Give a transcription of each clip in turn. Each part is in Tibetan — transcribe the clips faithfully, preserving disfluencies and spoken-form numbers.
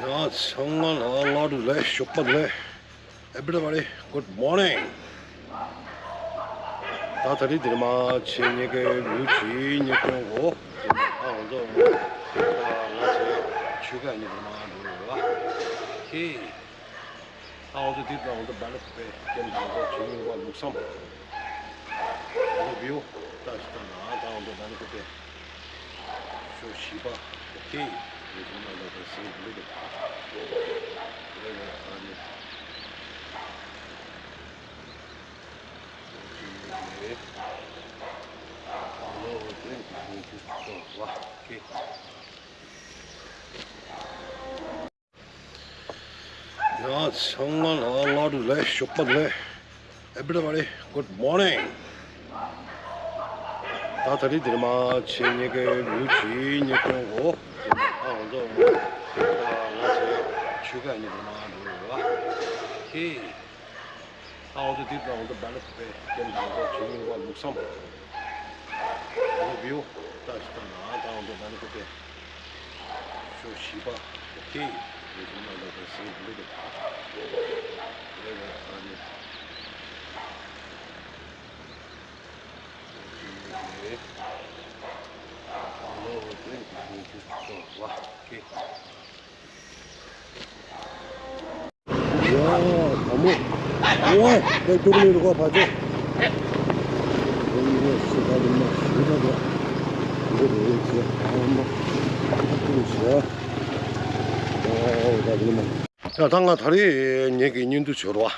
ཡ་ཚང་མ་ལ་སྔ་དྲོ་ལེགས། ཞོགས་པ་ལེགས། Everybody, good morning. ད་ད་རེས་འདིར་མ་ཆེ་ཉེ་གི་ལུ་ཅི་ཉེ་ཀོང་གོ། ད་ང་ཚོ་ད་ང་ཚོ་ཆུ་ཁ་ཉེ་འདིར་མ་འགྲོ་ཡོད་བ། ཧེ། ད་ང་ཚོ་འདིར་ད་ང་ཚོ་བ་ལ་ཁུ་པའི་ཀེམ་དང་པོ་ཆུ་ཉེ་པ་ལུགས་བསམ། ང་ཚོ་བིའུ་ད་ཞིག་ད་ད་ད་ང་ཚོ་བ་ལ་ཁུ་པའི། ཤོ་བཞི་པ། ཨོ་ཁེ། ཡོད་དུས་ན་ལོ་པའི་སེམས་འདུག་གི། ཨོ་ཁེ། ཨོ་ཁེ། ཨོ་ཁེ། ཡ་ཚང་མ་ལ་སྔ་དྲོ་ལེགས། ཞོགས་པ་ལེགས། Everybody, good morning. ད་ད་རེས་འདིར་མ་ཆེ་ཉེ་གི་ལུ་ཅི་ཉེ་ཀོང་གོ། ད་ང་ཚོ་ད་ང་ཚོ་ཆུ་ཁ་ཉེ་འདིར་མ་འགྲོ་ཡོད་བ། ཧེ། ད་ང་ཚོ་འདིར་ད་ང་ཚོ་བ་ལ་ཁུ་པའི་ཀེམ་དང་པོ་ཆུ་ཉེ་པ་ལུགས་བསམ། ང་ཚོ་བིའུ་ད་ཞིག་ད་ད་ང་ཚོ་བ་ལ་ཁུ་པའི། ཤོ་བཞི་པ། ཨོ་ཁེ། ཡོད་དུས་ན་ལོ་པའི་སེམས་འདུག་གི། ཨོ་ཁེ། ཨོ་ཁེ། ཡ་དམ་མོ། ཨོ་ཝེ། དེ་ཏུར་ནི་རུ་ག་ཕ་ཅེ། འོ་ཡི་རེ་སི་ད་རུ་མ་ཤི་ད་དོ། འོ་རེ་ཅེ་ཨ་མ། ཨ་ཏུ་ཤ། ཨོ་ད་རུ་མ། ཡ་ད་ང་ད་རེས་ངེད་ཀྱི་བརྙན་ཐུང་བྱོས་རོགས།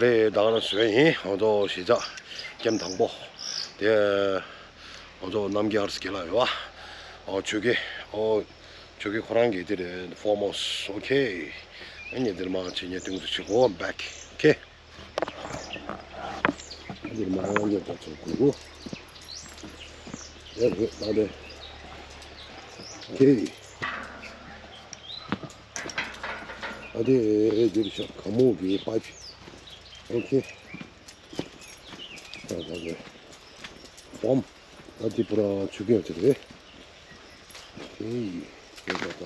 རེད་ད་ག་ན་བཟོས་ཡིན། ང་ཚོ་གཞིས་ཆགས་ཀེམ་དང་པོ། དེ་ང་ཚོ་རྣམ་རྒྱལ་ཨར་སི་དགེ་ལགས་ཡོད་བ། ཨོ་ཆོས་སྐྱིད། ཨོ་ཆོས་སྐྱིད་ཁོ་རང་གི་དེ་རེད། ཕོར་མོ་སི། ཨོ་ཁེ། ཨ་ནི་འདིར་མ་ཆེ་ཉེ་སྟེང་དུ་ཆུ་གོ་བེག་ཁེ། འདིར་མ་ཡང་ཡོད་པ་ཚོ་གུ་གུ། ཡ་རེད་ད་རེད། ཁེ། ཨ་དེ་འདིར་ཤ་ག་མོ་གི་པ་ཅི། ཨོ་ཁེ། ད་ད་རེད། ཕོམ། ད་འདི་པུ་ར་ཆུ་རྐྱལ་དེ་རེད། ཨེ་ཡི། ཡོད་པ་ད།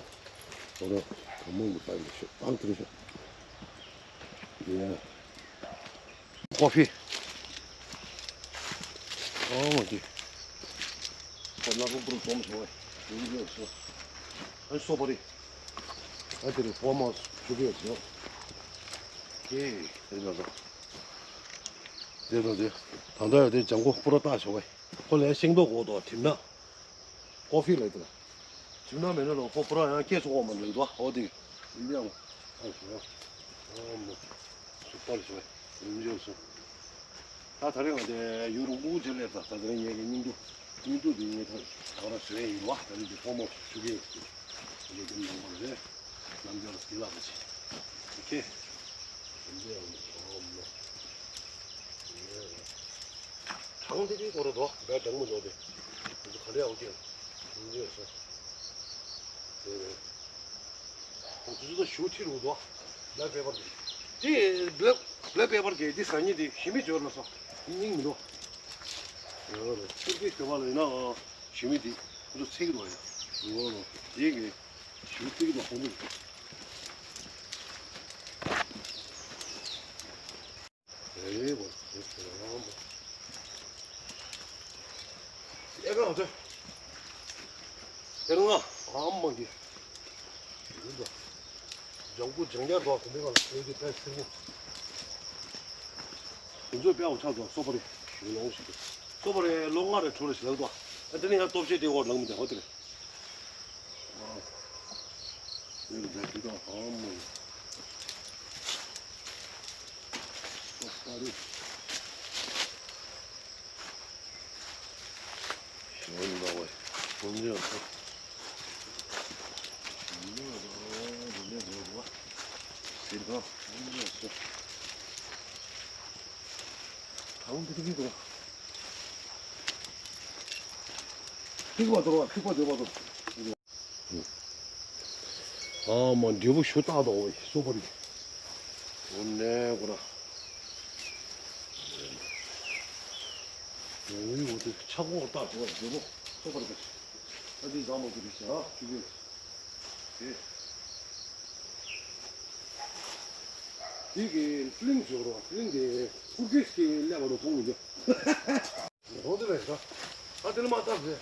ཨོ་ར་ག་མོ་གི་པ་ཡི་ཤོ་ཏང་ཏི་རེད་ཤོ། ཡ། ཀོ་ཕི། ཨོ་མ་ཀི། ཁོ་ན་ཁོ་པུ་རུ་འཛོམས་སོང་བས། ཡུལ་ཡོད་སོ། ཨ་སོ་པ་རི། ཨ་དེ་རི་ཧྥོ་མ་ཆུ་གི་ཡོད་སོ། ཀེ། དེ་ན་ཟ། དེ་ན་དེ། ད་ལྟ་ཡོད་དེ་ལྗང་ཁུ་པུ་ར་བཏགས་སོང་བས། ཁོ་ལས་ཤིང་ཏོག་གོ་དོ་དེ་ན། ཀོ་ཕི་ལ་དེ་ན། དེ་ན་མེད་ན་ལོ་ཁོ་པུ་ར་ཡང་སྐྱེས་སོ་གོ་མ་འདུག་དོ། ཨོ་དེ། ཡིན་ཡང་། ཨ་ཤོ། ཨ་མོ། སུ་པར་ཤོ། ཡིན་ཡོད་སོ། ད་ད་རེས་ང་དེ་ཡུ་རུ་ཀུ་ཅེ་ལེབ་ད་ད་དེ་རིང་ངེད་ཀྱི་སྙིང་སྡུག་སྙིང་སྡུག་དེ་ངེད་ད་ད་ར་བཟོས་ཡིན་བ། ད་རེས་དེ་ཕོ་མོ་ཞུ་གི་ཡོད་ཀྱི་དེ་ནང་པར་རེད། ནམ་རྒྱུན་ལ་དེ་ལ་ག་ཅི་ཁེ་དེ་འདྲ་ཡང་ཨོ་མོ་གྲང་དེ་དེ་སྐོར་དོ་བས་གྲང་མོ་འཇོག་དེ་དེ་ཚོ་ག་ལེ་ཡང་ཀྱེ་དེ་འདྲ་སོ་དེ་རེད། ཁོང་ཚོ་ཚོ་ཞུ་ཁྲིད་རུ་འདུག་བ། བྷེ་ལེག་པེ་པར་གྱི། དེ་བྷེ་ལེག་བྷེ་ལེག་པེ་པར་གྱི་དེ་ཟ་ཉེ་དེ་ཞི་མི་འབྱོར་ལ་སོ། སྙིང་མི་འདུག་ཡོད་རེད། ཁྱོད་ཀྱིས་ཞུ་བ་ལ་ཡིན་ན་ཞི་མི་དེ་ཁོང་ཚོ་ཚིག་འདུག་ཡ། ཡོད་རེད། དེ་གི་ཞུ་ཚིག་འདུག་ཁོང་ཚོ། ཨེ་བ། ཨེ་གང་དུ། ཨེ་རང་ཨ་མ་གི། ལྗང་ཁུ་ལྗང་རྒྱ་འདུག་དེ་འདྲ་ག་ལ་ཡོད་དེ་དཔེ་སེར་མོ། དེ་ཚོ་དཔེ་འོ་ཆགས་འདུག་སོ་པ་རེ་ཞུ་ལོང་ཞིག་འདུག་སོ་པ་རེ་ལོ་ལྔ་རེ་དྲུག་རེ་ཞིག་ལགས་འདུག་ཨ་དེ་ནས་ཡང་སྟོབས་ཆེ་དེ་འོག་ལངས་མི་འདུག་ཧོ་དེ་རེད། ཨ་དེ་རེད་དེ་དང་ཨ་མ་ཡིན། སོ་པ་རེ། ཞོན་པ་བས་ཁོང་ཚོས་ཁོ། ཞོན་པ་རེ་ལས་འགྲོ་བ། ཟེར་ག་ཁོང་ཚོས་ཁོ། ད་འོང་དེ་དེ་གི་འགྲོ། ཐིག་པ་འགྲོ་བ་ཐིག་པ་འགྲོ་བ་འགྲོ། ཨ་མ་འབྲས་བུ་ཞུ་བཏགས་དང་འོ་སོ་པ་རེད། འོ་ནས་ཁོ་ར། འོ་ཡི་འོ་དེ་ཆག་སྒོ་བཏགས་དང་འོ་འབྲས་བུ་སོ་པ་རེད། ཨ་དེ་བཟང་མོ་དེ་རེད་ཤག་ཨ་ཆུ་བོས། དེ། དེ་གི་གླིང་བྱོས་རོགས། གླིང་དེ་ཕུར་ཁེས་ཀྱི་ཀླད་པ་རུ་ཕུང་གི་འདུག་རོང་དེ་རེད་ད། ད་དེ་ལ་མ་བཏབ་རེད།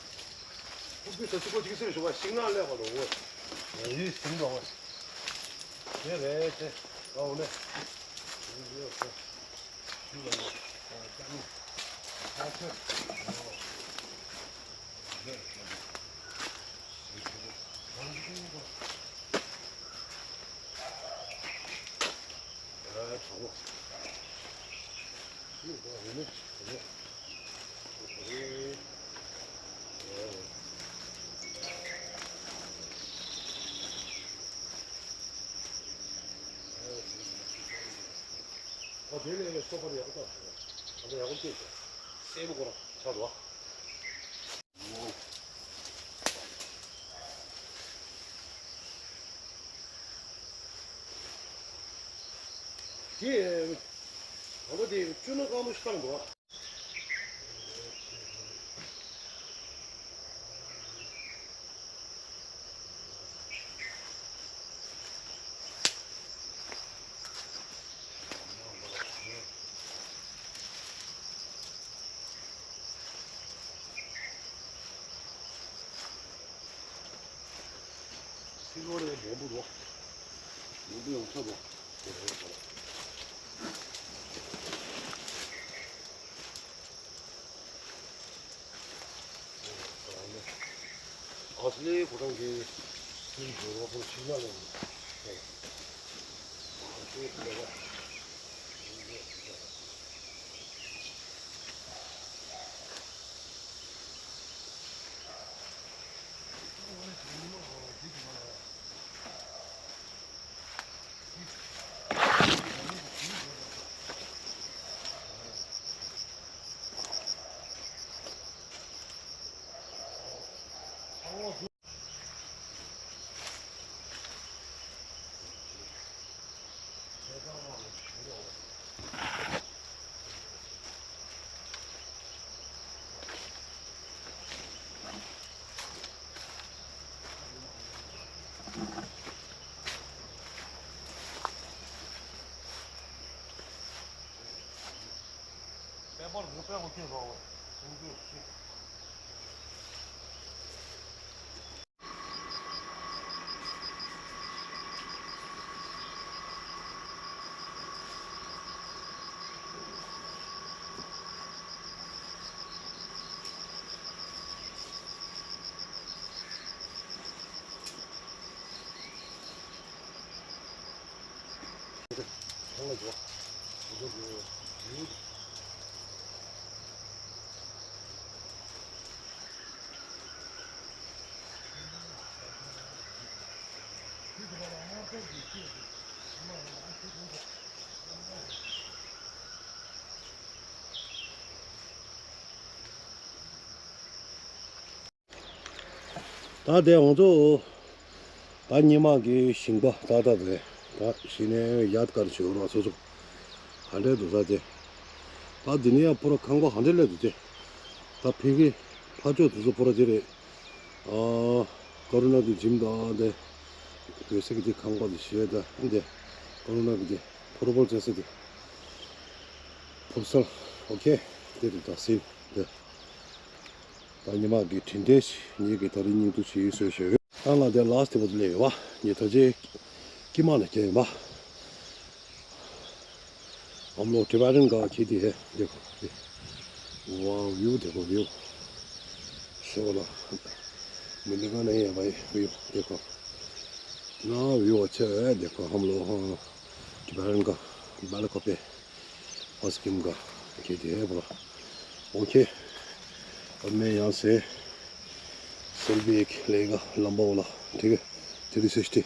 ཕུར་ཁེས་ད་ཆུ་ཁོ་ཅིག་སེར་ཞོག་པ་ཤིང་ནགས་ཀླད་པ་རུ་འོ། ཡིད་ཟིན་འགྲོ་འོ། དེ་རེད་དེ། ཨའོ་ནས། ཨ་དེ་ནས་སོ་པར་ཡག་པོ་བཏབ་སོང་། ཨ་ད་ཡག་པོ་བལྟས་སོང་། སེར་པོ་ཁོ་རང་ཆགས་འགྲོ། དེ་ང་ཚོ་དེ་བཅུ་ནོར་སྐམ་པོ་ཞིག་བཏང་འདུག་སི་ལོ་རེ་མང་པོ་འདུག་མང་པོ་ཡོང་ཆོག་འདུག་དེ་རེད་དོ། ཨ་སི་ལེ་ཁོ་རང་གི་སིལ་འཇོར་བ་ཁོ་ཕྱི་ནང་ལ་ཡོད། ད་དེ་ང་ཚོ་ད་སྔོན་མ་གི་ཞིང་པ་ཏག་ཏག་རེད། ད་གཞི་ནས་ཡར་དཀར་བྱེད་རོགས་སོ་སོ་ག་འདྲས་འདུག་ས་དེ། ད་འདི་ནས་ཡང་པོ་ར་ཁང་པ་ག་འདྲས་སླེབས་འདུག་དེ། ད་ཕ་གི་ཕ་ཕྱོགས་དེ་ཚོ་པོ་ར་དེ་རེད། ཨ་ཀ་རུ་ན་གི་འཇིམ་དང་དེ་གོས་སེ་གི་དེ་ཁང་པ་དེ་བྱས་ད་འདི་ཀ་རུ་ན་གི་དེ་ཕོར་པོལ་བྱས་སེ་དེ་ཕོར་སལ་ཨོ་ཁེ་དེ་རེད། ད་སིན་དེ། ད་ཉི་མ་གི་དྲིན་དྲན་ཞིག་ངེད་ཀྱི་ད་རིང་སྙིང་བསྡུས་ཞིག་བཟོས་བཞག་ཡོད། ཨ་ང་དེ་ལ་སི་ཏི་བོ་དེ་ལས་ཡོད་པ་ངེད་ད་ཅེ་ཀི་མ་ན་སྐྱེ་ཡིན་པ། हम लोग टिबेटन का खेती है। देखो ये, वाह व्यू देखो व्यू। शोला मुंडका नहीं है भाई। व्यू देखो ना, व्यू अच्छा है। देखो हम लोग हाँ टिबेटन का बालकों पे और सिक्किम का खेती है पूरा। ओके, और मैं यहाँ से सेल्फी एक लेगा लंबा वाला, ठीक है, थ्री सिक्सटी।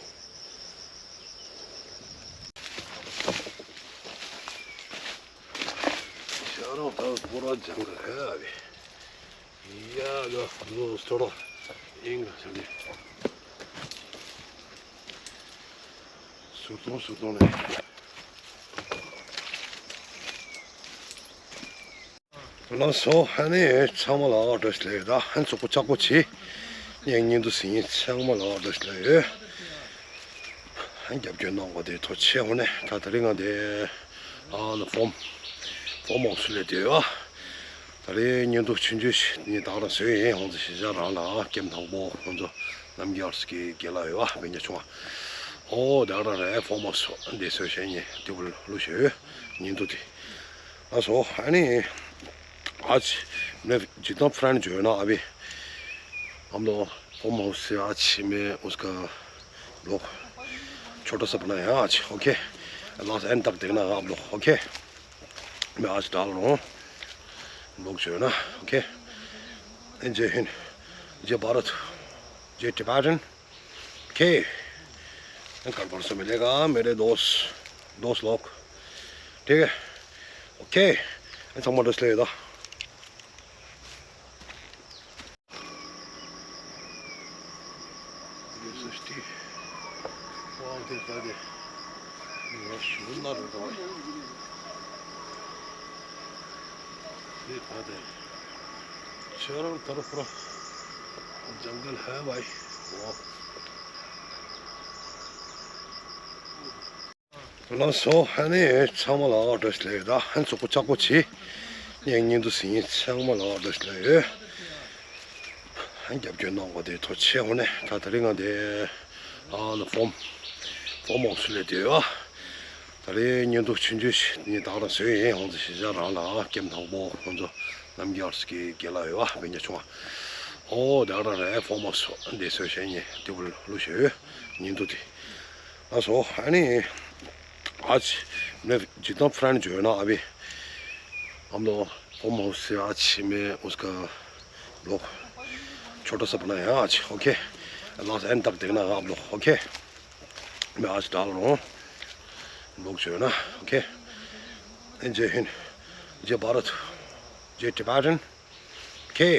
शहरों का पूरा जंगल है अभी। या लो, दोस्तों, इंग चलिए। सुतों सुतों ने। ལགས་སོ། ཨ་ནི་ཚང་མ་ལ་བཀྲ་ཤིས་བདེ་ལེགས། ད་ཧན་ཚོགས་པ་ཆག་པོ་ཆེ། ངས་ཉིན་དུ་ཟིན་ཡིན། ཚང་མ་ལ་བཀྲ་ཤིས་བདེ་ལེགས། རྒྱབ་སྐྱོར་གནང་བ་དེ་ཐུགས་རྗེ་ཆེ། འོ་ནས་ད་དེ་རིང་ང་དེ་ཨ་ནི་ཕོམ་ཕོམ་ཧའུ་སི་ལ་དེ་ཡོད། ད་རེས་བརྙན་ཐུང་ཆུང་ཆུང་ཞིག་ངས་ད་ག་རང་བཟོས་ཡིན། ཧོང་ཙི་ཤེས་བྱ་རང་ལ་ཀེམ་དང་པོ་ཁོང་ཚོ་རྣམ་རྒྱལ་གྱི་རྒན་ལགས་ཡོད་བ། སྤུན་ཀྱག་ཆུང་བ། ཨོ་ད་ག་རང་རེད། ཕོམ་ཧའུ་སི་འདི་བཟོས་བྱས་ནས་དེ་བུ་བླུགས་བྱས་ཡོད། བརྙན་ཐུང་དེ་ལགས་སོ། ཨ་ནི། आज मैं जितना फ्रेंड जो है ना अभी हम लोग फार्म हाउस से आज मैं उसका ब्लॉग छोटा सा बनाया आज। ओके, लास्ट एंड तक देखना आप लोग। ओके, मैं आज डाल रहा हूँ ब्लॉग जो है ना। ओके, जय हिंद, जय भारत, जय टिबेटन। ओके, कल परसों मिलेगा मेरे दोस्त दोस्त लोग। ठीक है, ओके, ཚང་མ་བཀྲ་ཤིས་བདེ་ལེགས། जंगल है भाई। ལགས་སོ། ཨ་ནི་ཚང་མ་ལ་བཀྲ་ཤིས་བདེ་ལེགས། ཨ་ནི་གཟུགས་པོ་ལྕགས་པོ་བྱེད། ངས་བརྙན་ཐུང་ཟིན་ཡིན། ཚང་མ་ལ་བཀྲ་ཤིས་བདེ་ལེགས། ཨ་ནི་རྒྱབ་སྐྱོར་གནང་བ་དེ་ཐུགས་རྗེ་ཆེ། འོ་ནས་ད་དེ་རིང་ང་དེ་ཨ་ནི་ཕོམ་ཕོམ་ཧའུ་སི་ལ་དེ་ཡོད། ད་རེས་བརྙན་ཐུང་ཆུང་ཆུང་ཞིག་ངས་ད་ག་རང་བཟོས་ཡིན། ཧོང་ཙི་ཤེས་བྱ་རང་ལ་ཀེམ་དང་པོ་ཁོང་ཚོ་རྣམ་རྒྱལ་གྱི་རྒན་ལགས་ཡོད་བ། སྤུན་ཀྱག་ཆུང་བ། ཨོ་ད་ག་རང་རེད། ཕོམ་ཧའུ་སི་འདི་བཟོས་བྱས་ནས་དེ་བུ་བླུགས་བྱས་ཡོད། བརྙན་ཐུང་དེ་ལགས་སོ། ཨ་ནི། आज मैं जितना फ्रेंड जो है ना अभी हम लोग फार्म हाउस से आज मैं उसका ब्लॉग छोटा सा बनाया आज। ओके, लास्ट एंड तक देखना आप लोग। ओके, मैं आज डाल रहा हूँ ब्लॉग जो है ना। ओके, जय हिंद, जय भारत, जय टिबेटन। ओके,